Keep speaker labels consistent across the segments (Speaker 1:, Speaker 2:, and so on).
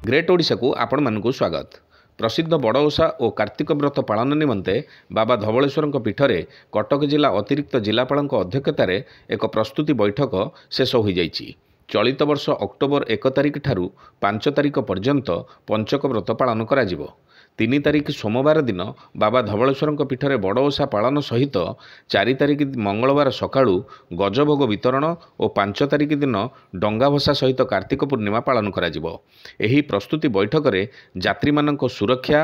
Speaker 1: Great ଓଡ଼ିଶାକୁ ଆପଣମାନଙ୍କୁ ସ୍ୱାଗତ। ପ୍ରସିଦ୍ଧ ବଡ଼ ଓଷା ଓ କାର୍ତ୍ତିକ ବ୍ରତ ପାଳନ ନିମନ୍ତେ ବାବା ଧବଳେଶ୍ୱରଙ୍କ ପୀଠରେ କଟକ ଜିଲ୍ଲା ଅତିରିକ୍ତ ଜିଲ୍ଲାପାଳଙ୍କ ଅଧ୍ୟକ୍ଷତାରେ ଏକ ପ୍ରସ୍ତୁତି ବୈଠକ ଶେଷ ହୋଇଯାଇଛି। ଚଳିତ ବର୍ଷ ଅକ୍ଟୋବର 1 ତାରିଖ ଠାରୁ 5 ତାରିଖ ପର୍ଯ୍ୟନ୍ତ ପଞ୍ଚକ ବ୍ରତ ପାଳନ କରାଯିବ। 3 ତାରିଖ ସୋମବାର ଦିନ ବାବା ଧବଳେଶ୍ୱରଙ୍କ ପୀଠରେ ବଡ଼ ଓଷା ପାଳନ ସହିତ 4 ତାରିଖ ମଙ୍ଗଳବାର ସକାଳୁ ଗଜଭୋଗ ବିତରଣ ଓ 5 ତାରିଖ ଦିନ ଡଙ୍ଗା ଭସା ସହିତ କାର୍ତ୍ତିକ ପୂର୍ଣ୍ଣିମା ପାଳନ କରାଯିବ। ଏହି ପ୍ରସ୍ତୁତି ବୈଠକରେ ଯାତ୍ରୀମାନଙ୍କ ସୁରକ୍ଷା,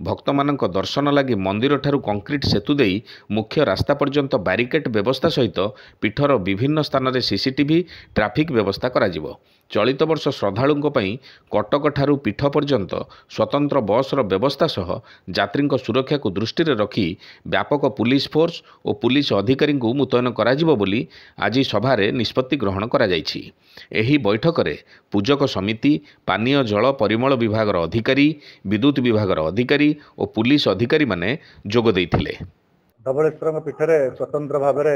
Speaker 1: ଭକ୍ତମାନଙ୍କ ଦର୍ଶନ ଲାଗି ମନ୍ଦିରଠାରୁ କଂକ୍ରିଟ ସେତୁ ଦେଇ ମୁଖ୍ୟ ରାସ୍ତା ପର୍ଯ୍ୟନ୍ତ ବ୍ୟାରିକେଡ୍ ବ୍ୟବସ୍ଥା ସହିତ ପୀଠର ବିଭିନ୍ନ ସ୍ଥାନରେ ସିସିଟିଭି, ଟ୍ରାଫିକ୍ ବ୍ୟବସ୍ଥା କରାଯିବ। ଚଳିତ ବର୍ଷ ଶ୍ରଦ୍ଧାଳୁଙ୍କ ପାଇଁ କଟକଠାରୁ ପୀଠ ପର୍ଯ୍ୟନ୍ତ ସ୍ୱତନ୍ତ୍ର ବସ୍ର ବ୍ୟବସ୍ଥା ସହ ଯାତ୍ରୀଙ୍କ ସୁରକ୍ଷାକୁ ଦୃଷ୍ଟିରେ ରଖି ବ୍ୟାପକ ପୁଲିସ ଫୋର୍ସ ଓ ପୁଲିସ ଅଧିକାରୀଙ୍କୁ ମୁତୟନ କରାଯିବ ବୋଲି ଆଜି ସଭାରେ ନିଷ୍ପତ୍ତି ଗ୍ରହଣ କରାଯାଇଛି। ଏହି ବୈଠକରେ ପୂଜକ ସମିତି, ପାନୀୟ ଜଳ ପରିମଳ ବିଭାଗର ଅଧିକାରୀ, ବିଦ୍ୟୁତ ବିଭାଗର ଅଧିକାରୀ ଓ ପୁଲିସ ଅଧିକାରୀମାନେ ଯୋଗ ଦେଇଥିଲେ।
Speaker 2: ଧବଳେଶ୍ୱରଙ୍କ ପୀଠରେ ସ୍ୱତନ୍ତ୍ର ଭାବରେ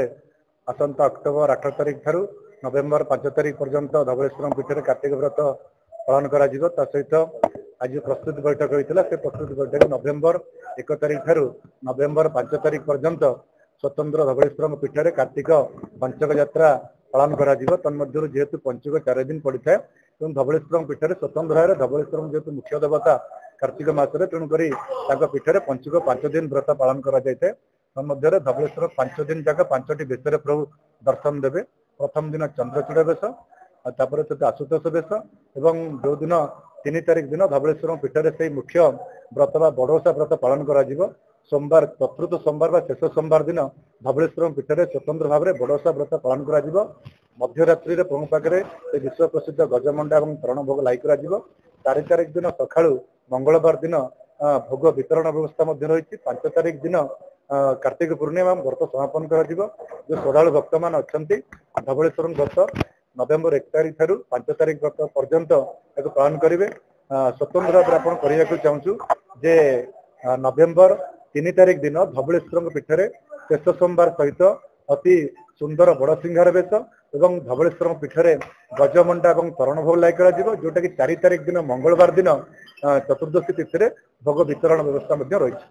Speaker 2: ଆସନ୍ତା ଅକ୍ଟୋବର 8 ତାରିଖ ଠାରୁ ନଭେମ୍ବର 5 ତାରିଖ ପର୍ଯ୍ୟନ୍ତ ଧବଳେଶ୍ୱରଙ୍କ ପୀଠରେ କାର୍ତ୍ତିକ ବ୍ରତ ପାଳନ କରାଯିବ। ତା ସହିତ ଆଜି ପ୍ରସ୍ତୁତି ବୈଠକ ହୋଇଥିଲା। ସେ ପ୍ରସ୍ତୁତି ବୈଠକ ନଭେମ୍ବର 1 ତାରିଖ ଠାରୁ ନଭେମ୍ବର 5 ତାରିଖ ପର୍ଯ୍ୟନ୍ତ ସ୍ୱତନ୍ତ୍ର ଧବଳେଶ୍ୱରଙ୍କ ପୀଠରେ କାର୍ତ୍ତିକ ପଞ୍ଚକ ଯାତ୍ରା ପାଳନ କରାଯିବ। ତନ୍ମଧ୍ୟରୁ ଯେହେତୁ ପଞ୍ଚକ 4 ଦିନ ପଡ଼ିଥାଏ, ତେଣୁ ଧବଳେଶ୍ୱରଙ୍କ ପୀଠରେ ସ୍ୱତନ୍ତ୍ର ଭାବରେ ଧବଳେଶ୍ୱରଙ୍କ ଯେହେତୁ ମୁଖ୍ୟ ଦେବତା କାର୍ତ୍ତିକ ମାସରେ, ତେଣୁକରି ତାଙ୍କ ପୀଠରେ ପଞ୍ଚୁକ 5 ଦିନ ବ୍ରତ ପାଳନ କରାଯାଇଥାଏ। ତନ୍ମଧ୍ୟରେ ଧବଳେଶ୍ୱର 5 ଦିନ ଯାକ 5ଟି ବେଶରେ ପ୍ରଭୁ ଦର୍ଶନ ଦେବେ। ପ୍ରଥମ ଦିନ ଚନ୍ଦ୍ରଚୂଡ଼ ବେଶ, ଆଉ ତାପରେ ସେଠି ଆଶୁତୋଷ ବେଶ, ଏବଂ ଯୋଉ ଦିନ 3 ତାରିଖ ଦିନ ଧବଳେଶ୍ୱରଙ୍କ ପୀଠରେ ସେଇ ମୁଖ୍ୟ ବ୍ରତ ବା ବଡ଼ ଓଷା ବ୍ରତ ପାଳନ କରାଯିବ। ସୋମବାର, ଚତୁର୍ଥ ସୋମବାର ବା ଶେଷ ସୋମବାର ଦିନ ଧବଳେଶ୍ୱରଙ୍କ ପୀଠରେ ସ୍ୱତନ୍ତ୍ର ଭାବରେ ବଡ଼ ଓଷା ବ୍ରତ ପାଳନ କରାଯିବ। ମଧ୍ୟରାତ୍ରିରେ ପ୍ରଭୁଙ୍କ ପାଖରେ ସେ ବିଶ୍ୱ ପ୍ରସିଦ୍ଧ ଗଜମଣ୍ଡା ଏବଂ ତରଣ ଭୋଗ ଲାଗି କରାଯିବ। 4 ତାରିଖ ଦିନ ସକାଳୁ ମଙ୍ଗଳବାର ଦିନ ଭୋଗ ବିତରଣ ବ୍ୟବସ୍ଥା ମଧ୍ୟ ରହିଛି। 5 ତାରିଖ ଦିନ କାର୍ତ୍ତିକ ପୂର୍ଣ୍ଣିମା ବ୍ରତ ସମାପନ କରାଯିବ। ଯୋଉ ଶ୍ରଦ୍ଧାଳୁ ଭକ୍ତମାନେ ଅଛନ୍ତି, ଧବଳେଶ୍ୱରଙ୍କ ବ୍ରତ ନଭେମ୍ବର 1 ତାରିଖ ଠାରୁ 5 ତାରିଖ ବ୍ରତ ପର୍ଯ୍ୟନ୍ତ ତାକୁ ପାଳନ କରିବେ। ସ୍ୱତନ୍ତ୍ର ଭାବରେ ଆପଣ କରିବାକୁ ଚାହୁଁଛୁ ଯେ ନଭେମ୍ବର 3 ତାରିଖ ଦିନ ଧବଳେଶ୍ୱରଙ୍କ ପୀଠରେ ଶେଷ ସୋମବାର ସହିତ ଅତି ସୁନ୍ଦର ବଡ଼ ସିଂହାର ବେଶ ଏବଂ ଧବଳେଶ୍ୱରଙ୍କ ପୀଠରେ ଗଜମଣ୍ଡା ଏବଂ ତରଣ ଭୋଗ ଲାଗି କରାଯିବ, ଯୋଉଟା କି 4 ତାରିଖ ଦିନ ମଙ୍ଗଳବାର ଦିନ ଚତୁର୍ଦ୍ଦଶୀ ତିଥିରେ ଭୋଗ ବିତରଣ ବ୍ୟବସ୍ଥା ମଧ୍ୟ ରହିଛି।